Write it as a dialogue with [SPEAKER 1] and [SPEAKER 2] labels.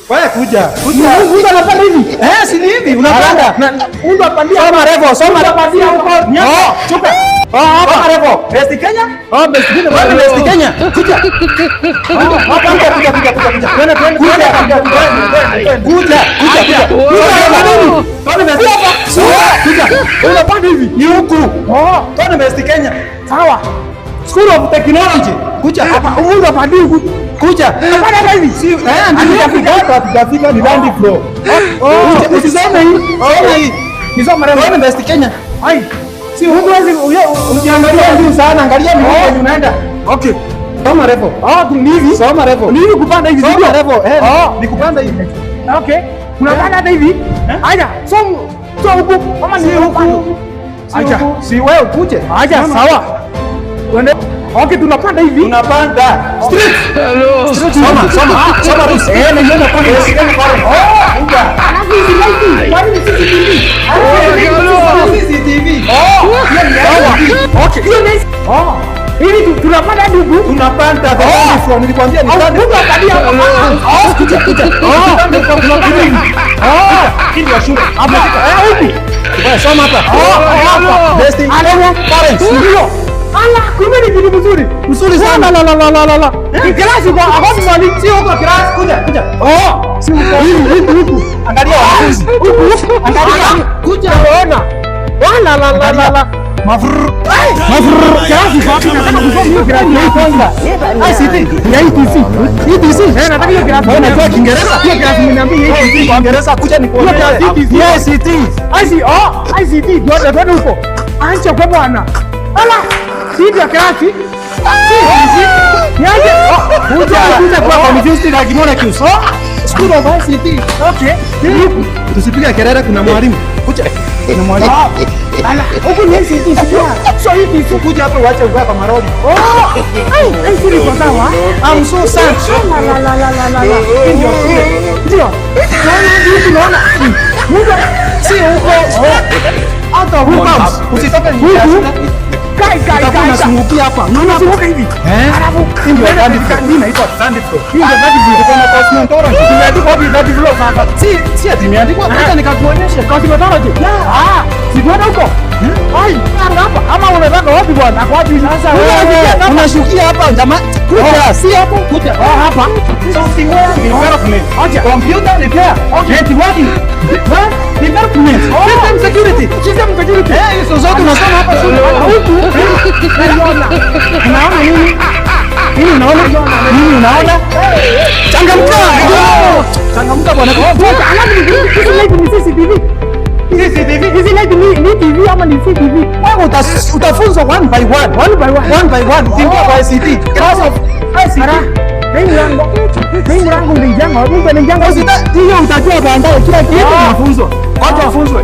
[SPEAKER 1] Wewe kuja. Kuja.
[SPEAKER 2] Mtu anapanda hivi.
[SPEAKER 1] Eh, si ni hivi unapanda.
[SPEAKER 2] Mtu apandia.
[SPEAKER 1] Soma level, soma
[SPEAKER 2] Apandia huko.
[SPEAKER 1] Oh, chuka.
[SPEAKER 2] Oh, hapa.
[SPEAKER 1] Soma level. Best Kenya?
[SPEAKER 2] Oh, best Kenya.
[SPEAKER 1] Wewe best Kenya. Kuja. Hapa kuja kuja kuja kuja kuja.
[SPEAKER 2] Twende twende.
[SPEAKER 1] Kuja
[SPEAKER 2] Kuja.
[SPEAKER 1] kuja kuja. Kuja kuja.
[SPEAKER 2] Kuja.
[SPEAKER 1] Twende best. Kuja.
[SPEAKER 2] Unapanda hivi.
[SPEAKER 1] Ni huku.
[SPEAKER 2] Oh,
[SPEAKER 1] Twende best Kenya.
[SPEAKER 2] sawa.
[SPEAKER 1] School of Technology. Kuja
[SPEAKER 2] Hapa mtu apandia huku.
[SPEAKER 1] Kuja.
[SPEAKER 2] Hapana hata hivi.
[SPEAKER 1] Si, eh, ndio hujafika hapa, hatujafika ni land floor.
[SPEAKER 2] Oh.
[SPEAKER 1] Kuja, usisome hii. Soma hii.
[SPEAKER 2] Nisoma level.
[SPEAKER 1] Twende best Kenya.
[SPEAKER 2] Ai. Si huku wezi
[SPEAKER 1] Usiangalie juu sana, angalia ni huko unaenda.
[SPEAKER 2] Okay.
[SPEAKER 1] Soma level.
[SPEAKER 2] Oh, ni hivi.
[SPEAKER 1] Soma level.
[SPEAKER 2] Ni hivi kupanda hivi,
[SPEAKER 1] Soma
[SPEAKER 2] sio?
[SPEAKER 1] level. Eh,
[SPEAKER 2] Oh.
[SPEAKER 1] ni kupanda hivi.
[SPEAKER 2] Okay. Unapanda hata hivi? Haya, so so huku kama ni
[SPEAKER 1] Si huku. Si
[SPEAKER 2] Acha.
[SPEAKER 1] huku. Si wewe ukuje.
[SPEAKER 2] Acha, sawa. Tuende. Okay, tunapanda hivi.
[SPEAKER 1] Tunapanda. Street. Soma, soma. Soma rules.
[SPEAKER 2] Eh, naiona pale.
[SPEAKER 1] Yes, Kenya pale.
[SPEAKER 2] Oh,
[SPEAKER 1] Kuja.
[SPEAKER 2] alafu hizi light. Kwani ni CCTV?
[SPEAKER 1] CCTV.
[SPEAKER 2] Oh, hiyo ni sawa. Okay. Hiyo ni. Oh. Hivi tunapanda hadi huku.
[SPEAKER 1] Tunapanda the land floor. Nilikwambia ni
[SPEAKER 2] Au
[SPEAKER 1] land.
[SPEAKER 2] mtu apandia hapa.
[SPEAKER 1] Oh, kuja kuja.
[SPEAKER 2] Oh.
[SPEAKER 1] Tunapanda hivi.
[SPEAKER 2] Oh.
[SPEAKER 1] Hii ndio shule.
[SPEAKER 2] Hapa. Eh, huku.
[SPEAKER 1] Wewe soma hapa.
[SPEAKER 2] Oh, hapa.
[SPEAKER 1] Best
[SPEAKER 2] Alafu
[SPEAKER 1] parents.
[SPEAKER 2] Ndio. Ala, kumbe ni kitu mzuri.
[SPEAKER 1] Mzuri sana.
[SPEAKER 2] La la la la la la. Ni class kwa hapo mwalimu.
[SPEAKER 1] Si huko class, kuja kuja.
[SPEAKER 2] Oh, si huko. Hivi hivi huku.
[SPEAKER 1] Angalia wanafunzi.
[SPEAKER 2] Huku.
[SPEAKER 1] Angalia.
[SPEAKER 2] Kuja ona. Wala la la la la.
[SPEAKER 1] Mafrr.
[SPEAKER 2] Mafrr. Class kwa wapi? Nataka kusoma hiyo class ya kwanza.
[SPEAKER 1] ICT.
[SPEAKER 2] Ya ETC.
[SPEAKER 1] ETC.
[SPEAKER 2] Eh, nataka hiyo class.
[SPEAKER 1] Wewe unajua Kiingereza?
[SPEAKER 2] Hiyo class mniambie ETC.
[SPEAKER 1] Kiingereza kuja nikuonyeshe.
[SPEAKER 2] Hiyo class ETC.
[SPEAKER 1] ICT.
[SPEAKER 2] IC, oh, ICT. Ndio twende huko. Acha kwa bwana. Ala, si ndio class? Si ETC. Niaje? Oh,
[SPEAKER 1] Kuja kuja kwa confused like molecules.
[SPEAKER 2] Oh,
[SPEAKER 1] School of ICT.
[SPEAKER 2] okay.
[SPEAKER 1] Tusipige kelele, kuna mwalimu. Kuja. Kuna mwalimu.
[SPEAKER 2] Ala, huku ni ICT sio? Sio ETC.
[SPEAKER 1] Kuja hapa uache ukae kwa maroli.
[SPEAKER 2] Oh, ai, ICT iko sawa.
[SPEAKER 1] I'm so sad.
[SPEAKER 2] La la la la la la la.
[SPEAKER 1] Hii ndio shule.
[SPEAKER 2] Ndio. Naona huku naona. Mungu
[SPEAKER 1] Si huko.
[SPEAKER 2] hata huku.
[SPEAKER 1] Usitoke nje ya
[SPEAKER 2] Huku.
[SPEAKER 1] shule.
[SPEAKER 2] Kai kai
[SPEAKER 1] Utakuwa
[SPEAKER 2] kai.
[SPEAKER 1] unazungukia hapa. Unaona hapa?
[SPEAKER 2] Unazunguka hivi.
[SPEAKER 1] Eh?
[SPEAKER 2] Alafu
[SPEAKER 1] Hii ndio third floor. Hii inaitwa third floor.
[SPEAKER 2] Hii ndio third floor.
[SPEAKER 1] Tuko na cosmetology.
[SPEAKER 2] Imeandikwa wapi third floor sasa?
[SPEAKER 1] Si ati imeandikwa, acha nikakuonyeshe.
[SPEAKER 2] Cosmetology. Ah, si tuende huko. Ai, hapa ama unataka wapi bwana? Ako wapi
[SPEAKER 1] Sasa
[SPEAKER 2] Wewe
[SPEAKER 1] wewe unashukia hapa jamaa. Kuja, si hapo, kuja.
[SPEAKER 2] Oh, hapa.
[SPEAKER 1] Software development.
[SPEAKER 2] Acha.
[SPEAKER 1] Computer repair. Networking. What? Development.
[SPEAKER 2] Oh.
[SPEAKER 1] System security.
[SPEAKER 2] System security.
[SPEAKER 1] Eh, hizo zote unasoma hapa shule.
[SPEAKER 2] Huku. Naiona.
[SPEAKER 1] Unaona nini? Nini unaona? Nini unaona? Changamka. Changamka bwana.
[SPEAKER 2] Alafu ni hizi light ni CCTV.
[SPEAKER 1] CCTV.
[SPEAKER 2] Hizi light ni TV ama ni CCTV?
[SPEAKER 1] Wewe utafunzwa one by one.
[SPEAKER 2] One by one.
[SPEAKER 1] One by one. Ukiingia kwa ICT. Class of ICT.
[SPEAKER 2] Ara. Hii mlango. Hii mlango ulijanga. Mungu alijanga.
[SPEAKER 1] Hiyo utajua baadaye, kila kitu
[SPEAKER 2] Oh.
[SPEAKER 1] unafunzwa. Watu wafunzwe.